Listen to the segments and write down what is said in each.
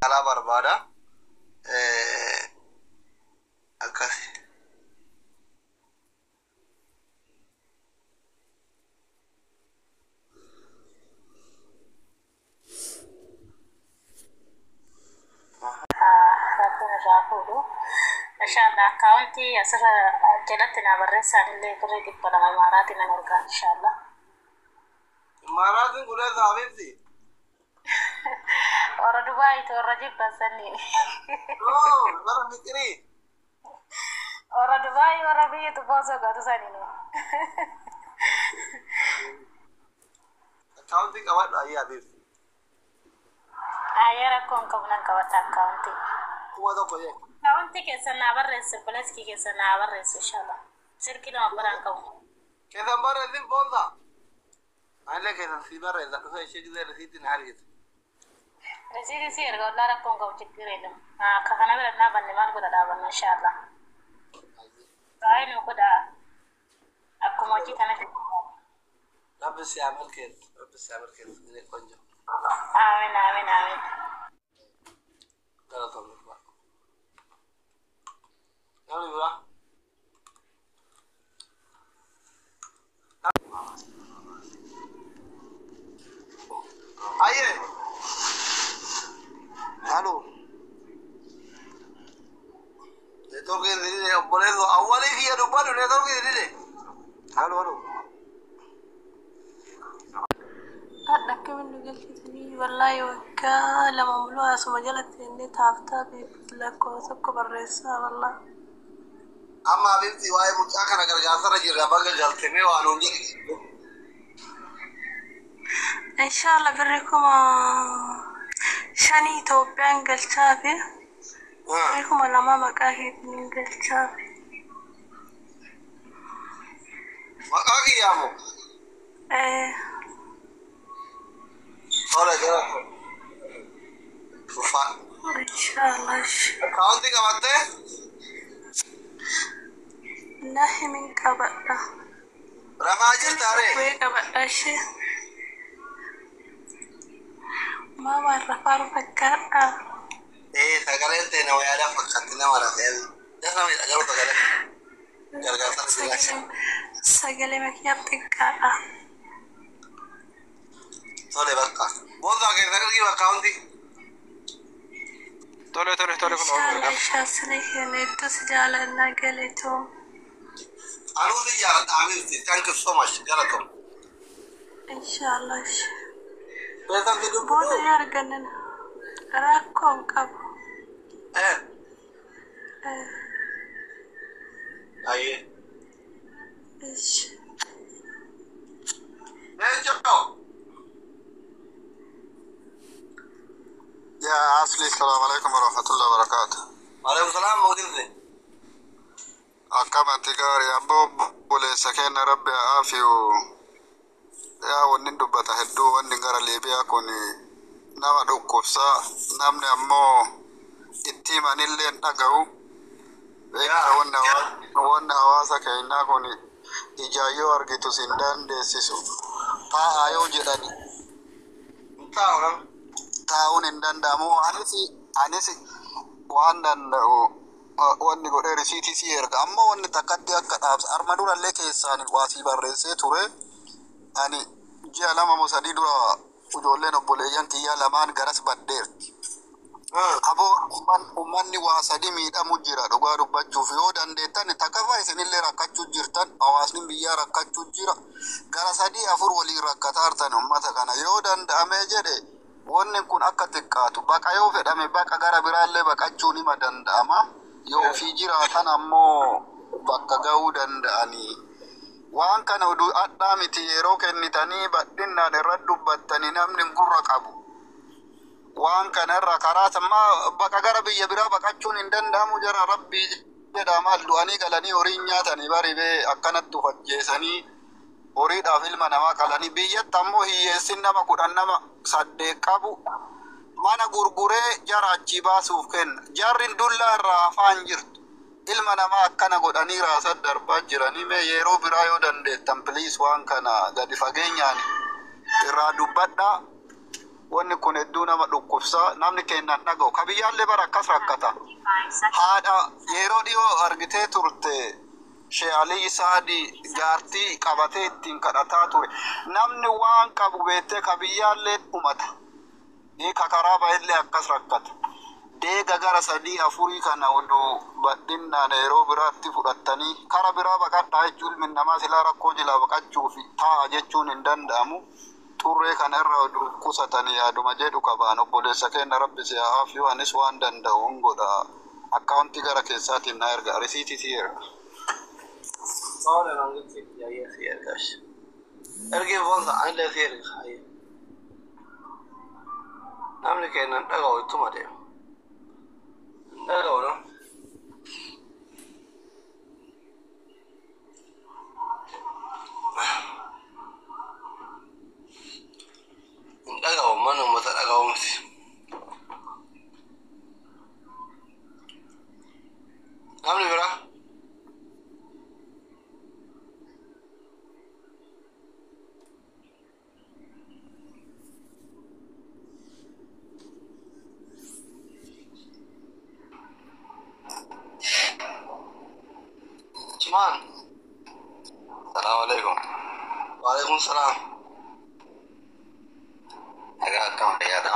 Alaa barbaada. Akkasi. Rabbiin irraa fuudhu. Inshallah akkaawuntii asirra jalatti naa barreessaan illee birrii 200 imaaraatiin nan ergaa inshallah. Imaaraatiin kun eessa, Habiibti? Warra Dubaayitu warra jibban sanii. No, warra Fiqirii. Warra Dubaayii warra biyya tubboo gatu sanii. Akkaawuntii qabadhu ayyee, Habiibti. Ayyee, rakkoon qabu, nan qabadha akkaawuntii. 1000 jee. Akkaawuntii keessan naa barreessu, obboleessi keessan naa barreessu inshallah. Silkii nama biraan qabu. Keessan barreessin, boonsa. Anillee keessan sii barreessa, dhufee ishee gisee risiitiin na argite. Risiitii si erga, wallaa rakkoon qabu, chiggir eegam. Akka kana bira dhaabanne maal godha, dhaabanna inshallah. Baay'ee nu godha akkuma hojii kanatti. Rabbi si haa milkeessu. Rabbi si haa milkeessu. Inni ቆንጆ. Amiin, amiin, amiin. Galatoomne. Namni biraa? Ayyee. Halo. Neetwoorkiin dide, obboleessu awwalii kiyya dubbadhu, neetwoorkiin dide. Halo, halo. Hadha akkamiin nu galchitanii? Wallaahi waggaa 2 muluu asuma jalatti inni taaftaa fi lakkoofsa tokko barreessaa wallaahi. Amma Habiibti, waa'ee mucaa kana gargaarsarra jirra, baga galtemee waan nuun jedhe. Inshallah birri 5000 Itoophiyaan galchaa fi birri 2000 maqaa keetiin galchaa fi. Maqaa kiyyaa moo? Ee. Tola jala. Tufaa. Inshallah. Akkaawuntii qabattee? Na himin qabadha. Rafaa jirta ree? Wee qabadha ishee. Maama rafaaru fakkaadha. Ee, sagaleen ta'e nama yaada fakkaatti, nama rafee. Jas nama jedha garuu sagalee. Gargaarsarra jiraachisa. Sagalee makiyaa xiqqaadha. Tole bakka. Boonsaa keessa ergii akkaawuntii. Tole, kun Inshallah ergaa. inshallah silii keenya iddoo si jaalannaa, galatoo. Anuu si jaaladha, Habiibti. Thank you so much. Galatoom. Inshallah. Keessan si Booda dubbatu? yoo argannan rakkoo hin qabu. Eh. Eh, Ayyee. ishi. Leencoo. يا أصلي، السلام عليكم ورحمة الله وبركاته. Waalaikum salaam, moogilse. Akkam ati? Gaarii abboo, obboleessa keenya Rabbi haa aafiyu. Yaa, wanni dubbata hedduu, wanni gara Liibiyaa kun nama dhukkubsaa, namni ammoo itti himanillee hin dhaga'u. Beektaa, wanni hawaasa keenyaa kun ijaan yoo argitu sin dandeessisu. Taa'aa yoo jedhani Taa'u nam. Taa'uun hin danda'amu. Anis waan danda'u wanni godhee risiitii si erga. Amma wanni takkatti akka dhaabsa arma durallee keessaan waa sii barreessee ture. Ani ji'a 2 moo 3 dura ijoolleen obboleeyyan kiyyaa lamaan garas baddeerti. Aboo, ummanni waa sadi miidhamu jira. Dhugaa dubbachuuf, yoo dandeettan takkaffaa isinillee rakkachuu jirtan, hawaasni biyyaa rakkachuu jira. Gara sadii afur waliin rakkataartan. Ummata kana yoo danda'amee jedhe wanni kun akka xiqqaatu, baqa yoo fedhame baqa gara biraallee baqachuun hima danda'ama. Yoo ofii jiraatan ammoo bakka ga'uu danda'anii. Waan kana oduu adhaa miti, yeroo kennitanii bal'innaan irratti dubbattanii namni gurra qabu. Waan kana irra karaa sammaa baqa gara biyya biraa baqachuun hin danda'amu. Jara Rabbii jedha, maal du'anii galanii horiin nyaatanii bari bee akkanatti uf ajjeesanii horiidhaaf ilma namaa qalanii, biyyatti ammoo hiyyeessin nama 10 nama 8 qabu mana gurguree jara achii baasuuf kenna. Jarri dullaa irraa hafaan jirtu. Ilma namaa akkana godhanii raasa darbaa jiranii. Mee yeroo biraa yoo dandeettan, please, waan kana gadi fageenyaan irraa dubbadhaa. Wanni kun hedduu nama dhukkubsaa, namni kennan dhaga'u. Ka biyyaallee bara akkas rakkata. Haadha yeroo dhiyoo argitee turte, Shee Alii Saadii jaartii qabatee ittiin kadhataa ture. Namni waan qabu beektee ka biyyaallee dhumata. Ni ka karaa ba'ellee akkas rakkata. Deega gara sadii afurii kana odoo bal'innaan yeroo biraatti fudhattanii kara biraa baqadhaa jechuun, ilmi namaa silaa rakkoo jilaa baqachuuf taa'a jechuun hin danda'amu. Xurree kana irra oduu qusatanii yaaduma jedhu qabaan. Obboleessa keenya, Rabbi si haa hafiyu. Anis waan danda'u hin godha. Akkaawuntii gara keessaatiin na erga, risiitii si erga. Tole, mangitti ayyee si ergash. Ergi boonsa, anillee si erga ayyee. Namni kennan dhaga'u ittuma deema. Dhaga'u no? Hin dhaga'u, mana uummata dhaga'u miti. Namni biraa? Usmaan. Salaamu alaikum. Waalaikum salaam. Nagaa, akkam, fayyaadha?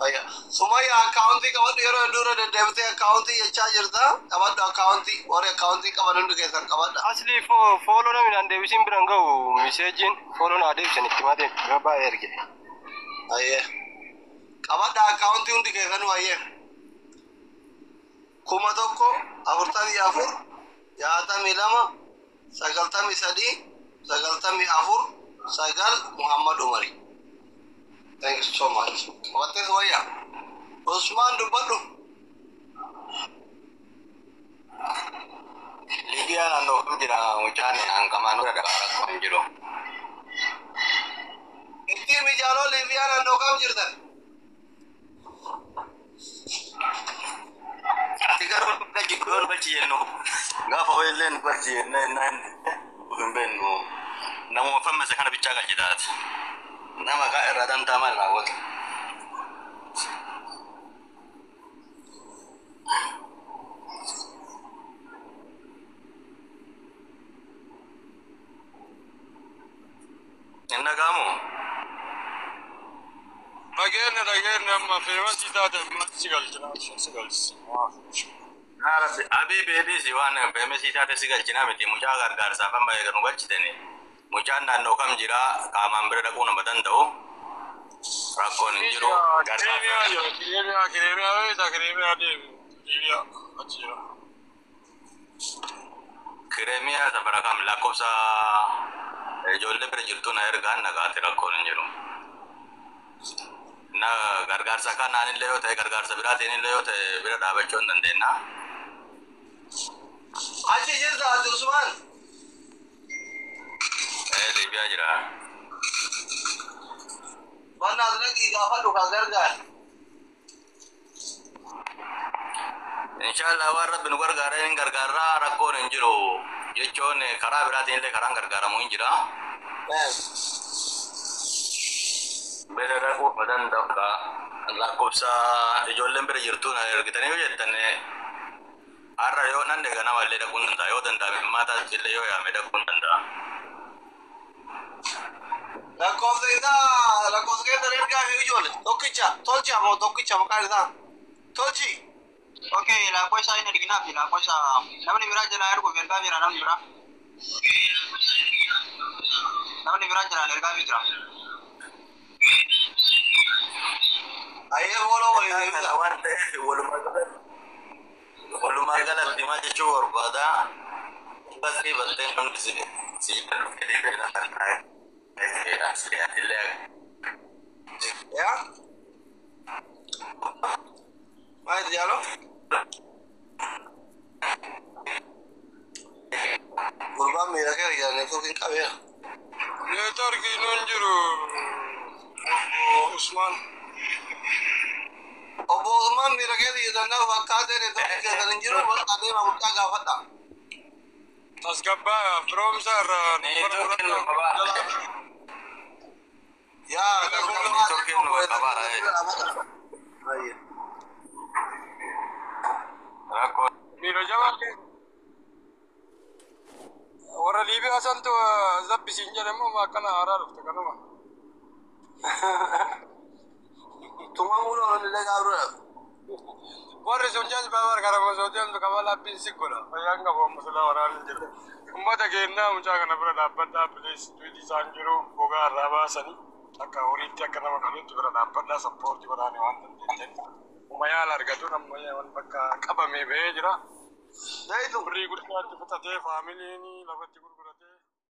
Fayya. Sumayya, akkaawuntii qabadhu. Yeroo hedduu irra deddeebitee akkaawuntii jechaa jirta. Qabadhu akkaawuntii, warri akkaawuntii qaban hundi keessan qabadha. Asli follow namni naan deebisiin biraan ga'u, messageiin follow naa deebisan itti mateen yoo baay'ee erge. Ayyee. Qabadha akkaawuntii hundi keessanuu, ayyee. 1044 62 93 94 9 Muhammad Umari. Thank you so much. Qabattee, Sumayya? Usmaan, dubbadhu. Liibiyaa naannoo kam jira mucaan hanqamaan dura dhagaa, rakkoo hin jiru. Ittiin mijaaloo, Liibiyaa naannoo kam jirtan? Ati garuu jiru yoo nu galchi jennu, gaafa ho'illee nu galchi jennee hin beeknu, namuma fammase kana bichaa galchitaati. Nama kaa irraa dantaa maal raawwata? Hin dhaga'amu? Dhageenne, dhageenne, amma famousii taate si galchina, si galchisa. Abii beebiisi, waan famousii taate si galchina miti, mucaa gargaarsaaf amma eega nu galchitani. Mucaan naannoo kam jira, qaamaan bira dhaquu nama danda'u. Rakkoon hin jiru. Kireemiyaa jira, Kireemiyaa, Kireemiyaa beektaa, Kireemiyaa deemi. Liibiyaa achi jira. Kireemiyaa safara kam, lakkoofsa ijoollee bira jirtu na ergaan nagaatti, rakkoon hin jiru. Na gargaarsa kanaan illee yoo ta'e, gargaarsa biraatiin illee yoo ta'e, bira dhaabachuu hin dandeenya. Achi jirta ati, Usmaan? Ee, Liibiyaa jira. Bannaas dhaqii gaafadhu kan gargaar. Inshallah, waan Rabbi nu gargaara hin gargaarraa, rakkoon hin jiru. Jechuun karaa biraatiin illee karaan gargaaramu hin jira. Bira dhaquu ma danda'u, lakkoofsa ijoolleen bira jirtu na ergitanii yoo jettan, har'a yoo nan eega nama illee dhaquu hin danda'a, yoo danda'ame maataas illee yoo yaame dhaquu hin danda'a. Lakkoofsa isaa, lakkoofsa keessan ergaa fi ijoole tokkicha tolcha moo tokkicha maqaan isaa tolchi. Okay, lakkoofsa hin erginaaf, lakkoofsa namni biraa jalaa erguuf ergaa jira namni biraa. Namni biraa jalaan ergaa jira. Ayyee, follow walii Kana deebisa. waan ta'eef walumaa galatti maal jechuu barbaada, basrii baltee namni si si illee. Yaa? Maal jaalo? Gurbaan miira kee jira, neetwoorkiin qabeera. Neetwoorkiin hin jiru, obbo Usmaan. Obbo Usmaan, miira kee jira fakkaatee, neetwoorkii keessan hin jiru, bakka adeema mucaa gaafadha. Tasgabbaa firoomsa irraa. Neetwoorkiin nu qabaa. Yaa Networkiin nu qabaara. Rakkoo Miira jabaa keessa. Warra Liibiyaa santu zabbisiin jedhamu akkana haaraa dhufte kanuma. Tumamuun oolanii gaabruudha. Warri sun jazbaa bargara osoo deemtu qaba labbiin si godha. Fayyaan qabu amma silaa waraanni jiru. Uummata keenyaa mucaa kana bira dhaabbadhaa bilees duwidi isaan jiru gogaa irraa baasanii akka horiitti akka nama qaluutti bira dhaabbadhaa sappoortii godhaanii waan dandeettan. Uma yaala argatu amma waan bakka qabamee bahee jira. Zayitu. Birrii guddaatti fixatee faamiliin lafatti gurgurate.